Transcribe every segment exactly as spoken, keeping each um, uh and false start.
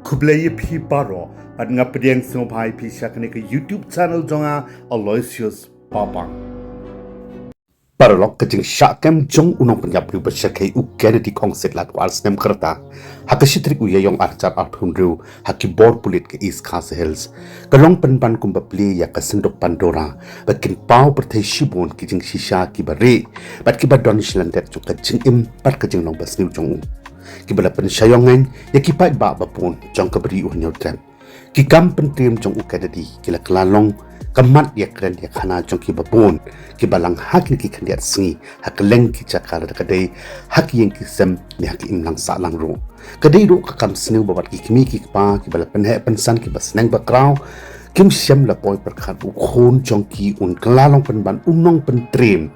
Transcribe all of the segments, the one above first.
Khublei ïa phi baroh, bad nga pdiang sngewbha ïa phi sha kane ka YouTube channel jong nga, Aloysius Papang. Paralok, ka jingshah kem jong u nongpynïap briew ba shyrkhei u Kennedy Khongsit, laiphew ar snem ka rta, ha ka shi tarik u Ïaïong ar hajar arphew hynriew, ha ki bor pulit ka East Khasi Hills, ka long pynban kumba plie ïa ka synduk Pandora, ba kin paw pyrthei shibun ki jingshisha kiba rieh bad kiba don shilyndet jong ka jingim bad ka jinglong basniew jong u, kiba la pynshai ïong ngaiñ ïa ki paidbah ba bun jong ka Bri u Hynñiewtrep. Ki kam pyntriem jong u Kennedy ki la kylla long ka mat ïakren ïakhana jong kiba bun, kiba lang ha kine ki khyndiat sngi ha kylleng ki jaka, lada ka dei ha ki ïing ki sem ne ha ki imlang sahlang ruh. Ka dei ruh ka kam sniew ba wat ki kmie ki kpa kiba la pynheh pynsan, kiba sneng ba khraw, kim shym la poi pyrkhat u khun jong ki un kylla long pynban u nongpyntriem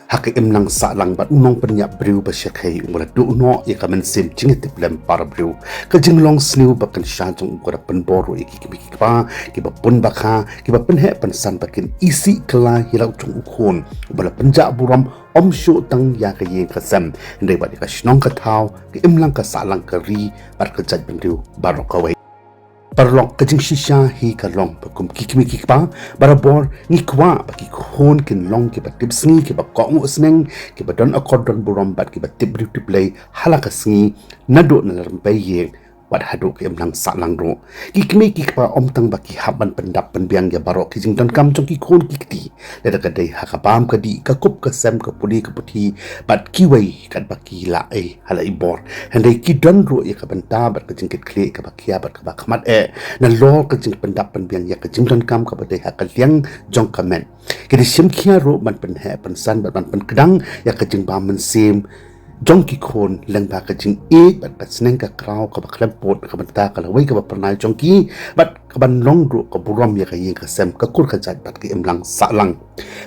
ha ka imlang sahlang bad u nongpynïap briew ba shyrkhei, uba la duh noh ïa ka mynsiem jingïatiplem para briew. Ka jinglong sniew ba kynsha jong u ka da pynbor ruh ïa ki kmie ki kpa kiba pun ba kha, kiba pynheh pynsan ba kin isih kylla ïa la u jong u khun uba la pynjah burom, ym shuh tang ïa ka ïing ka sem, hynrei bad ïa ka shnong ka thaw, ka imlang ka sahlang, ka ri bad ka jaitbynriew baroh kawei. Paralok, ka jingshisha hi ka long ba kum ki kmie ki kpa, barabor ngi kwah ba ki khun kin long kiba tipsngi, kiba kohnguh sneng, kiba don akor don burom bad kiba tip briew tip Blei ha la ka sngi, naduh na la rympei ïing wat haduh ka imlang sahlang ruh. Ki kmie ki kpa ym tang ba ki hap ban pyndap pynbiang ïa baroh ki jingdonkam jong ki khun ki kti, lada ka dei ha ka bam ka dih, ka kup ka sem, ka pule ka puthi bad kiwei katba ki la ei ha la i bor, hynrei ki don ruh ïa ka bynta bad ka jingkitkhlieh kaba khia bad kaba khmat eh nalor ka jingpyndap pynbiang ïa ka jingdonkam kaba dei ha ka liang jong ka met. Ki da shim khia ruh ban pynheh pynsan bad ban pynkdang ïa ka jingbam mynsiem jong ki khun lyngba ka jingïeit bad ka sneng ka khraw kaba khlem pud, ka bynta ka lawei kaba phyrnai jong ki bad kaban long ruh ka burom ïa ka ïing ka sem, ka kur ka jait bad ka imlang sahlang.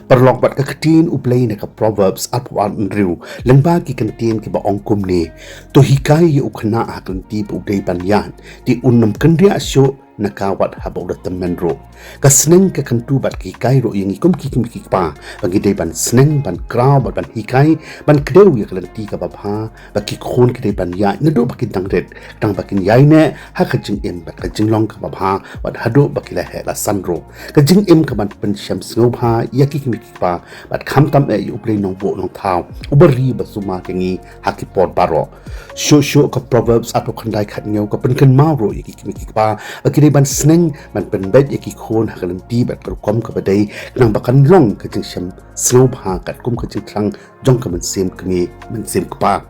Paralok, bad ka ktien U Blei na ka Proverbs arphew ar hynriew, lyngba ki kyntien kiba ong kumne: To hikai ïa u khynnah ha ka lynti ba u dei ban ïaid, te un ym kynriah shuh na ka wat haba u da tymmen ruh. Ka sneng ka kyntu bad ka hikai ruh ïa ngi kum ki kmie ki kpa ba ngi dei ban sneng, ban khraw bad ban hikai, ban kdew ïa ka lynti kaba bha ba ki khun ki dei ban ïaid naduh ba kin dang rit, khnang ba kin ïaineh ha ka jingim bad ka jinglong kaba bha wat haduh ba ki la heh la san ruh. Ka jingim kaban pynshem sngewbha ïa ki kmie ki kpa bad khamtam eh ïa U Blei Nongbuh Nongthaw, uba ri ba sumar ïa ngi ha ki por baroh. Shuh shuh ka Proverbs arphew khyndai khathynñiew ka pynkynmaw ruh ïa ki kmie ki kpa ba ki dei ban sneng ban pynbeit ïa ki khun ha ka lynti bad ka rukom kaba dei, khnang ba kan long ka jingshem sngewbha katkum ka jingthrang jong ka mynsiem kmie mynsiem kpa.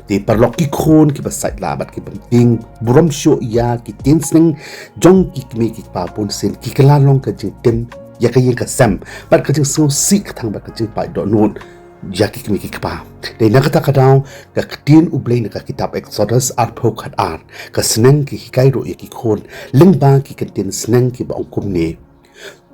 Te paralok, ki khun kiba sait lah bad kiba tieng burom shuh ïa ki ktien sneng jong ki kmie ki kpa bunsien ki kylla long ka jingtim ïa ka ïing ka sem bad ka jingsngewsih ka thang bad ka jingpait dohnud ïa ki kmie ki kpa. Dei na kata ka daw, ka ktien U Blei na ka kitab Exodus arphew khatar, ka sneng ka hikai ruh ïa ki khun lyngba ki kyntien sneng kiba ong kumne: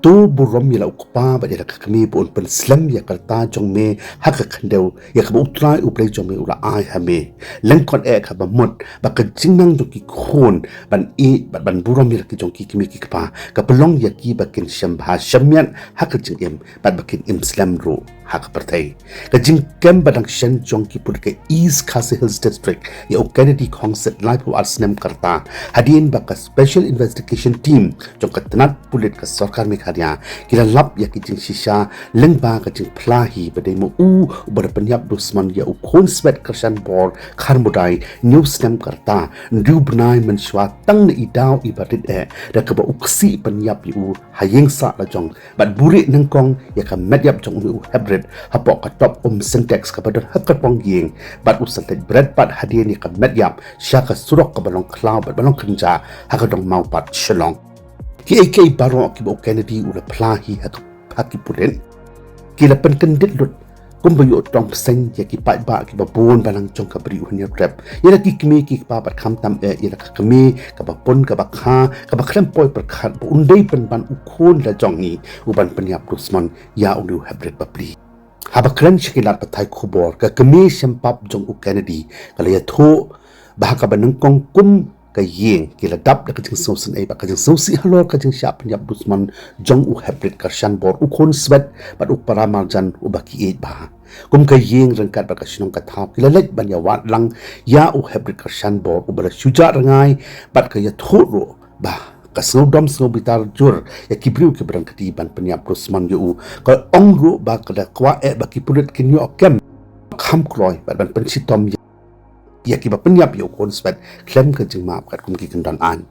To burom ïa la u kpa bad ïa la ka kmie ba un pynslem ïa ka rta jong me ha ka khyndew, ïa kaba U Trai U Blei jong me u la ai ha me. Lyngkot eh kaba mut ba ka jingnang jong ki khun ban ïeit bad ban burom ïa la ki jong ki kmie ki kpa ka pynlong ïa ki ba kin shem bha shem miat ha ka jingim bad ba kin im slem ruh ha ka pyrthei. Ka jingkem ba dang shen jong ki pulit ka East Khasi Hills District ïa u Kennedy Khongsit, laiphew ar snem ka rta, hadien ba ka Special Investigation Team jong ka tnat pulit ka sorkar Meghalaya ki la lap ïa ki jingshisha lyngba ka jingphla hi ba dei ma u uba da pynïap dusmon ïa u khun swet kyrshan bor Kharmudai, hynñiew snem ka rta, hynriew bnai mynshwa tang na i daw iba rit eh, da kaba u ksih pynïap ïa u ha ïing sah la jong bad buhrieh nyngkong ïa ka met ïap jong une u heprit hapoh ka top um Sintex kaba don ha kyrpong ïing, bad u sa leit bret pat hadien ïa ka met ïap sha ka surok kaba long khlaw bad ba long kynja ha ka dong Mawpat, Shillong. Kiei kiei baroh kiba u Kennedy u la phla hi ha ka, ha ki pulit, ki la pynkyndit lut kumba ïoh tong bseiñ ïa ki paidbah kiba bun balang jong ka Bri u Hynñiewtrep, ïa la ki kmie ki kpa bad khamtam eh ïa la ka kmie kaba pun kaba kha, kaba khlem poi pyrkhat ba un dei pynban u khun la jong ngi uban pynïap dusmon ïa une u heprit bapli. Haba kren sha ki lad pathai khubor, ka kmie shempap jong u Kennedy ka la ïathuh ba ha kaba nyngkong kum ka ïing ki la dap da ka jingsngewsih ei bad ka jingsngewsih halor ka jingshah pynïap dusmon jong u Heprit Kyrshanbor u khun swet bad u para marjan uba ki ïeit bha. Kum ka ïing ryngkat bad ka shnong ka thaw ki la leit ban ïawad lang ïa u Heprit Kyrshanbor uba la shu jah rngai bad ka ïathuh ruh ba ka sngewdom sngewbitar jur ïa ki briew kiba dang kti ban pynïap dusmon ïa u. Ka ong ruh ba ka da kwah eh ba ki pulit kin ïoh kem kham kloi bad ban pynshitom ïa ïa kiba pynïap ïa u khun swet khlem ka jingmap katkum ki kyndon aiñ.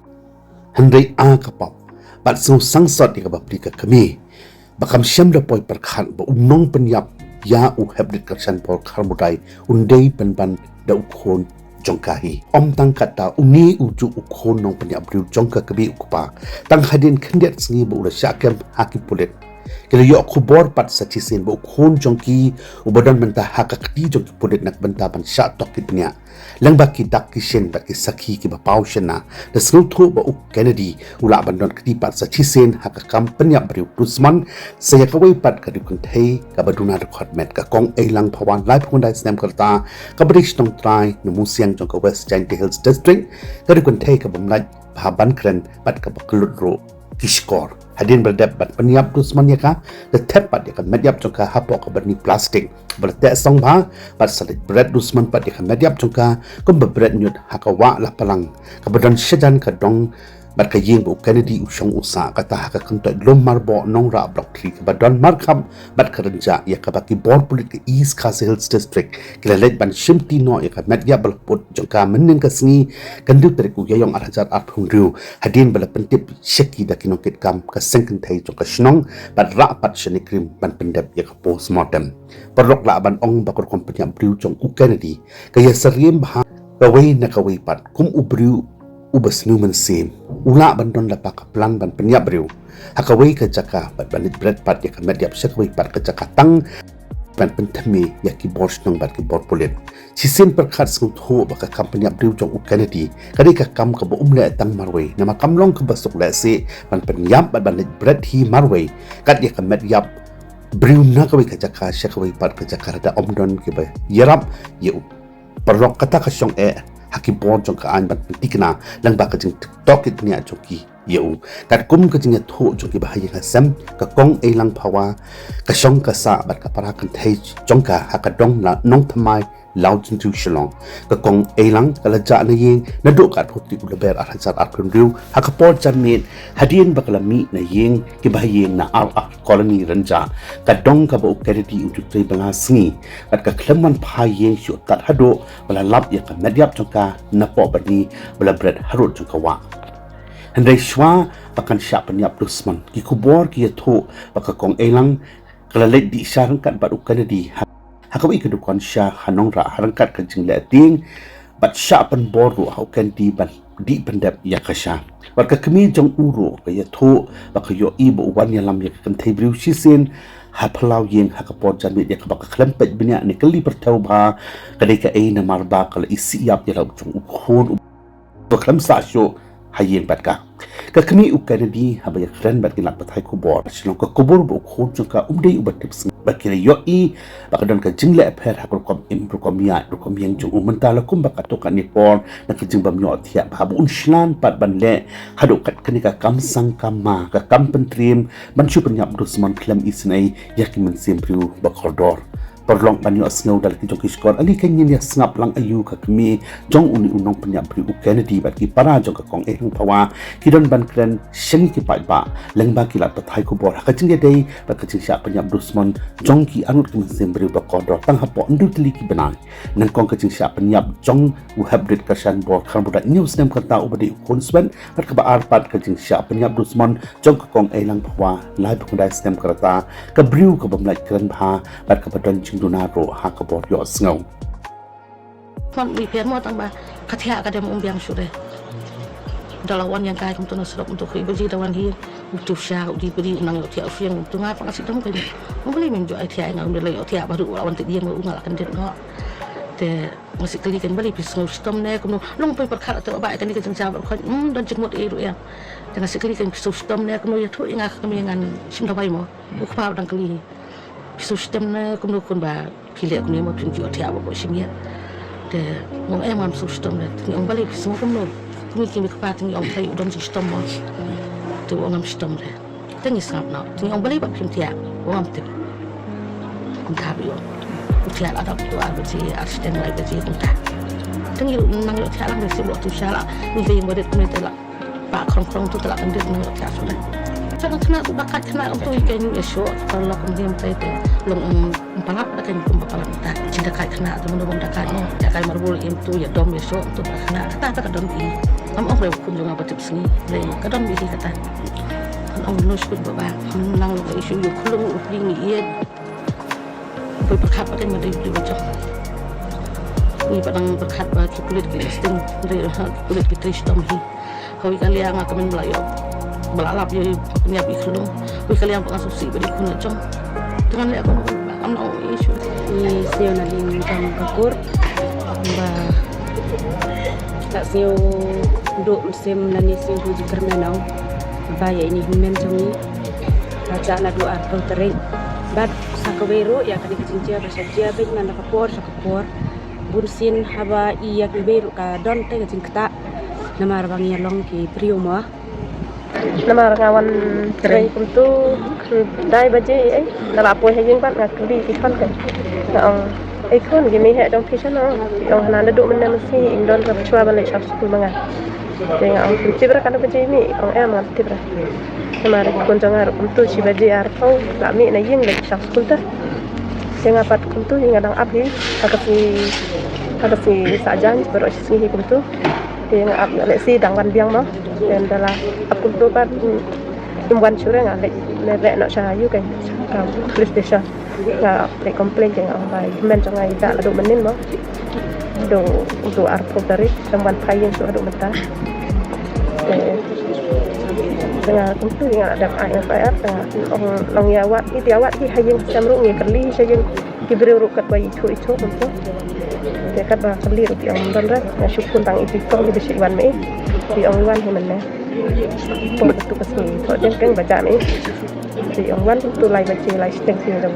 Hynrei a ka pop bad sngewsangsot ïa kaba plie ka kmie ba kam shym da poi pyrkhat ba u nongpynïap ïa u Heprit Kyrshanbor Kharbudai un dei pynban da u khun jong ka hi. Ym tang katta, une u juh u khun nongpynïap briew jong ka kmie u kpa tang hadien khyndiat sngi ba u la shah kem ha ki pulit. Ki la ïoh khubor pat sa shisien ba u khun jong ki uba don mynta ha ka kti jong ki pulit na ka bynta ban shah tohkit bniah lyngba ki dak ki shin bad ki sakhi kiba paw shynna. Da sngewthuh ba u Kennedy u lah ban don kti pat sa shisien ha ka kam pynïap briew dusmon, sa ïa kawei pat ka dei kynthei kaba duna dkhot met, ka Kong Eilang Phawa, laiphew khyndai snem ka rta, kaba dei shnong trai na Musiang jong ka West Jaintia Hills District, ka dei kynthei kaba mlait bha ban kren bad kaba kyllut ruh ki shkor. Hadien ba la dep ban pynïap dusmon ïa ka, la thep pat ïa ka met ïap jong ka hapoh ka byrni plastik ba la teh song bha bad sa leit bret dusmon pat ïa ka met ïap jong ka kumba bret ñiut ha ka wah la palang kaba don shajan ka dong bad ka ïing ba u Kennedy u shong u sah, kata ha ka kyntoit Lum Marboh Nongrah Block three kaba don markhap bad ka rynjah ïa kaba ki bor pulit ka East Khasi Hills District ki la leit ban shimti noh ïa ka met ïap ba la put jong ka mynnin ka sngi, ka hynriew tarik u Ïaïong ar hajar arphew hynriew, hadien ba la pyntip sha ki da ki nongkitkam ka seng kynthei jong ka shnong bad rah pat sha NEIGRIHMS ban pyndep ïa ka postmortem. Paralok, lah ban ong ba ka rukom pynïap briew jong u Kennedy ka ïasyriem bha kawei na kawei pat, kum u briew uba sniew mynsiem u lah ban don lypa ka plan ban pynïap briew ha kawei ka jaka bad ban leit bret pat ïa ka met ïap sha kawei pat ka jaka tang ban pynthymmai ïa ki bor shnong bad ki bor pulit. Shisien pyrkhat sngewthuh ba ka kam pynïap briew jong u Kennedy ka dei ka kam kaba um leh tang marwei, namar kam long kaba suk lehse ban pynïap bad ban leit bret hi marwei kat ïa ka met ïap briew na kawei ka jaka sha kawei pat ka jaka lada ym don kiba ïarap ïa u. Paralok, kata ka shong eh ha ki bor jong ka aiñ ban pynthikna lyngba ka jingtohkit bniah jong ki ïa u. Katkum ka jingïathuh jong kiba ha ïing ha sem, ka Kong Eilang Phawa ka shong ka sah bad ka para kynthei jong ka ha ka dong Nongthymmai, Lawjynriew, Shillong. Ka Kong Eilang ka la jah na ïing naduh ka arphew tarik u Lber ar hajar arphew hynriew ha ka por janmiet, hadien ba ka la mih na ïing kiba ha ïing na R R Colony Rynjah, ka dong kaba u Kennedy u ju trei bylla sngi, bad ka khlem wan phai ïing shuh tad haduh ba la lap ïa ka met ïap jong ka napoh byrni ba la bret harud jong ka wah. Hynrei shuwa ba kan shah pynïap dusmon, ki khubor ki ïathuh ba ka Kong Eilang ka la leit dih sha ryngkat bad u Kennedy ha, ha kawei ka dukan sha ha Nongrah ha ryngkat ka jingleh tieng bad shah pynbor ruh ha u Kennedy ban dih pyndep ïa ka sha. Bad ka kmie jong u ruh ka ïathuh ba ka ïohi ba u wan ïalam ïa ka kynthei briew shisien ha phyllaw ïing ha ka por janmiet ïa kaba ka khlem peit bniah ne kylli pyrthew bha ka dei kaei, namar ba ka la isih ïap ïa la u jong u khun uba khlem sah shuh ha ïing bad ka. Ka kmie u Kennedy haba ïakren bad ki lad pathai khubor Shillong ka kubur ba u khun jong ka um dei uba tipsngi, ba ki la ïohi ba ka don ka jingleh pher ha ka rukom im, rukom ïaid, rukom ïeng jong u mynta la kumba katto katne por na ka jingbym ïohthiah bha ba un shlan pat ban leh haduh kat kane ka kam sang kam ma, ka kam pyntriem ban shu pynïap dusmon khlem isynei ïa ki mynsiem briew ba kordor. Paralok, ban ïohsngew da la ki jong ki shkor, ale kan ngin ïa sngap lang aïu ka kmie jong une u nongpynïap briew u Kennedy bad ki para jong ka Kong Eilang Phawa ki don ban kren sha ngi ki paidbah lyngba ki lad pathai khubor ha ka jingïadei bad ka jingshah pynïap dusmon jong ki arngut ki mynsiem briew ba kordor tang hapoh hynriew tylli ki bnai. Nyngkong ka jingshah pynïap jong u Heprit Kyrshanbor Kharbudai hynñiew snem ka rta uba dei u khun swet, bad kaba ar pat ka jingshah pynïap dusmon jong ka Kong Eilang Phawa laiphew khyndai snem ka rta, ka briew kaba mlait kren bha bad kaba don jingduna ruh ha ka bor ïohsngew. Mon mi pher mo tang ba ka thiah ka dem um biang shuh re. Da la wan ïeng kai kumto na surok kumto khrih baje da wan hi. U tu sha u di pdi u nang ïohthiah u shiang kumto nga pang asi dom kai. Ong balei mem ju ai thiah nga, um da la ïohthiah baru la wan te dieng u nga la kan dir ngo. Te nga sih kylli kan balei phi sngew shitom ne kumno, long phi pyrkhat te ba kane ka jingja ba khot, hmm, don jingmut ei ruh ïa. Te nga sih kylli kan phi sngew shitom ne kumno, ïathuh ïa nga ka kmie ngan shim dawai mo. U kpa u dang kylli. Phi sngew shitom ne kumno khun ba phi leh kumne mo, phim ju ïohthiah ba ko shim ïa. Te nga ong em, ngam sngew shitom ne. Te nga ong balei phi sngew kumno. Te ngi ki mei kpa te ngi ong, Trai, u don jingshitom mo? Te u ong, ngam shitom re. Te ngi sngap noh. Te ngi ong, balei ba phim thiah? U ong, ngam tip. Kumta ba u ong, u thiah la dap tu ar baje, ar shiteng lai baje kumta. Te ngi ruh nang ïoh thiah lang re, shu ïoh tu sha la. Ngi leit ïing barit kumne te la pah khrong khrong tu te la kyndit, nang ïoh thiah shuh re. Sha dang khynnah tu, da kait khynnah kumtu ïa ka, ngi ïa shoh paralok kumne, mynta te long ym palat da ka, kum ba palat mynta. Jingda kait khynnah te, mano bym da kait mo, ïa kai marbul im tu, ïa dom ïa shoh tu, ba khynnah kata te ka don bha. Ngam ong re u khun jong nga ba tip sngi, re ka don bha kata. Ngam ong, no shu ba ba nang long issue, ïa u khyllung u pli ngi ïeit. Poi pyrkhat ba kan ma dei dei ba jong. Ngi pat dang pyrkhat ba ki pulit ki sting, dei ha ki pulit ki trei shitom hi. Hoi ka liang nga kmen ba la ïoh, ba la lap ïa, pynïap ïa khyllung. Hoi ka liang ba nga sngewsih ba dei khun la jong. Te ngan leh kumno, ngam long issue. Ngi siew na liang jong ka kur ba la siew duh mynsiem lane siew duh jingkyrmen, ong ba ïa ine i hynmen jong ngi la jah naduh arphew tarik. Bad sa kawei ruh ïa kane ka jingjia ba sha jia beit man la ka por sha ka por. Bunsien haba i ïa kiwei ruh ka don te ka jingktah. Namar ba ngi ïa long ki briew mo. Namar nga wan trei kumtu, khyndai baje, eh, da la poi ha ïing pat nga kylli ki khon kan. Nga ong, "Ei khun, ki mei heh jong phi shano?" Ki ong, "Hana naduh mynne mynsngi, ym don re ba shuwa ban leit sha skul ma nga." Te nga ong, "Phi tip re katno baje i mih?" Ong, "Em, nga tip re." Namar ki khun jong nga ruh kumtu, shi baje arphew la mih na ïing leit sha skul te. Te nga pat kumtu, ïa nga dang ap hi ha ka sngi, ha ka sngi Saitjaiñ, baroh shi sngi hi kumtu. Te nga ap, lehse dang wan biang mo. Te ynda la ap kumtu pat, mm, im wan shuh re, nga leit leh noh sha ïu kein, sha police station. Nga leit complain kein, nga ong ba i hynmen jong nga i dah naduh mynnin mo. Duh, duh arphew tarik, ym wan phai ïing shuh haduh mynta. Te, te nga kumtu nga la dep ai F I R, te nga ong, long ïa wad, ïa wad hi ha ïing, shem ruh ngi kylli sha ïing. Ki briew ruh katba ithuh ithuh kumtu. Te katba kylli ruh ki ong ym don re. Nga shu phone tang ïa ki kong kiba shu wan ma i. Ki ong wan hi mynne. Poi katu ka sngi, thoh jingkeng ba jah ma i. Ki ong wan kumtu lai baje lai shiteng sngi dang.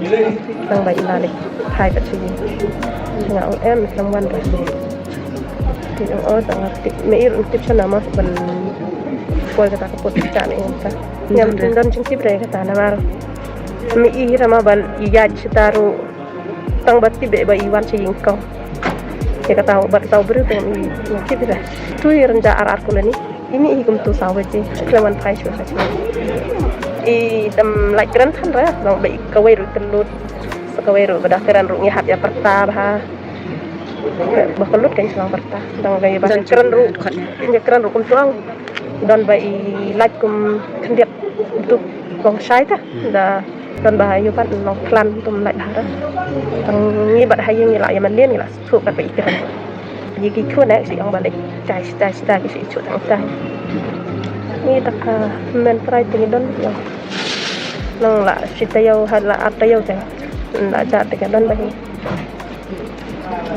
Tang ba i la leit phai pat sha ïing. Nga ong em, ym wan re. Ki ong o, tang nga tip ma i ruh, tip shano mo ban poi kata ka pud, jah ma i mynta. Ngam don jingtip re kata namar ma i hi tang ma ban ïaid shata ruh. Tang ba tip ba i wan sha ïing kong. Ïa kata, bad kata u briew te ngam i, ngam tip re. Tu i rynda ar ar kulani. I mih hi kumtu saw baje. Khlem wan phai shuh shuh. I dang lait kren than re. Dang ba i kawei ruh i kyllut. Sa kawei ruh ba da kren ruh ngi hap ïa pyrta bha. Ba kyllut kein shu long pyrta. Dang ba i ba kren ruh. Ïa kren ruh kumtu ang. Don ba i lait kum khyndiat kumtu. Long shai ta. Da Don ba ha ïew pat long klan tum lait bha re. Tang ngi bad ha ïing ngi la ïa mane ngi la shu kat ba i kren. Ïa ki khun eh shu ong ba leit tai tai tai ki shu shu tang tai. Ngi ta ka men prai te ngi don ïa. Nang la shi taïew ha la ar taïew te. La ja te ka don ba hi.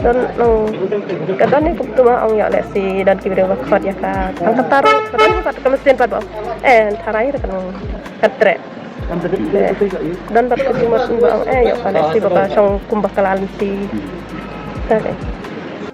Don nang ka don ni kumtu ma ong ïa lehse don ki briew ba khot ïa ka. Tang ka taru ka don pat ka mesin pat ba. Eh tharai re ka nang ka treh. Don bad ka jingmut ba ong eh ïoh ka lehse ba ka shong kumba ka la lynti. Ka dei.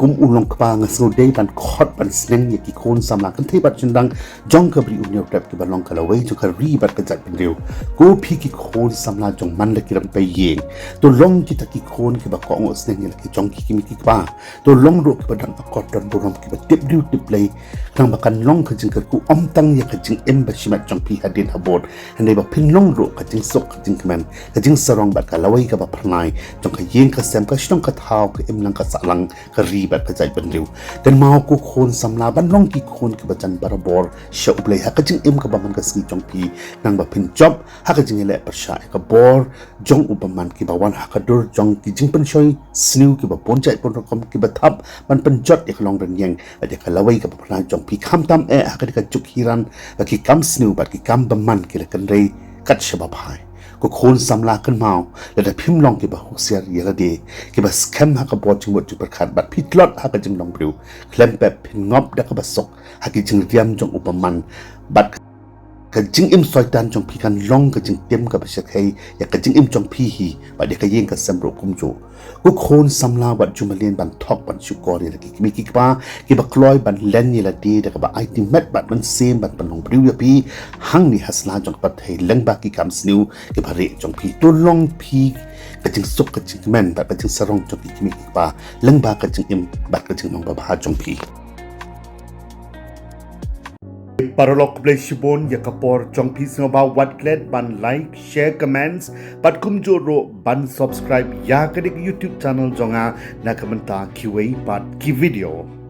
Kum u long kpa nga sngewdei ban khot ban sneng ïa ki khun samla kynthei bad shynrang jong ka Bri U Hynñiewtrep kiba long ka lawei jong ka ri bad ka jaitbynriew. Ko phi ki khun samla jong man la ki rympei ïing. To long kita ki khun kiba kohnguh sneng ïa la ki jong ki kmie ki kpa. To long ruh kiba dang akor don burom kiba tip briew tip Blei. Khnang ba kan long ka jingkyrkhu ym tang ïa ka jingim ba shimet jong phi hadien habud. Hynrei ba phin long ruh ka jingsuk ka jingkmen, ka jingsarong bad ka lawei kaba phyrnai jong ka ïing ka sem, ka shnong ka thaw, ka imlang ka sahlang, ka ri bad ka jaitbynriew. Kynmaw ko khun samla ban long ki khun kiba jan barabor sha U Blei ha ka jingim kaba man ka sngi jong phi, khnang ba phin jop ha ka jingïaleh pyrshah ïa ka bor jong u bymman kiba wan ha ka dur jong ki jingpynshoi sniew kiba bun jait bun rukom kiba thap ban pynjot ïa ka longrynïeng bad ïa ka lawei kaba phyrnai jong phi, khamtam eh ha ka dei ka juk hi ran ba ki kam sniew bad ki kam bymman ki la kynrei kat shaba phai. Ko khun samla kynmaw, lada phim long kiba husiar ïa lade, kiba skhem ha ka bor jingmut jingpyrkhat bad phi tlot ha ka jinglong briew, khlem pep phin ngop da kaba suk ha ki jingriam jong u bymman bad Ka jingim soitan jong phi kan long ka jingtim kaba shyrkhei ïa ka jingim jong phi hi bad ïa ka ïing ka sem ruh kumjuh. Ko khun samla, wat ju mlien ban thok ban shukor ïa la ki kmie ki kpa kiba kloi ban len ïa lade da kaba aiti met bad mynsiem ban pynlong briew ïa phi hangne ha sla jong ka pyrthei lyngba ki kam sniew kiba rieh jong phi. To long phi ka jingsuk ka jingkmen bad ka jingsarong jong ki kmie ki kpa lyngba ka jingim bad ka jinglong babha jong phi. Paralok, khublei shibun ïa ka por jong phi. Sngewbha wat klet ban like, share, comments bad kumjuh ruh ban subscribe ïa kane ka YouTube channel jong nga na ka bynta kiwei pat ki video.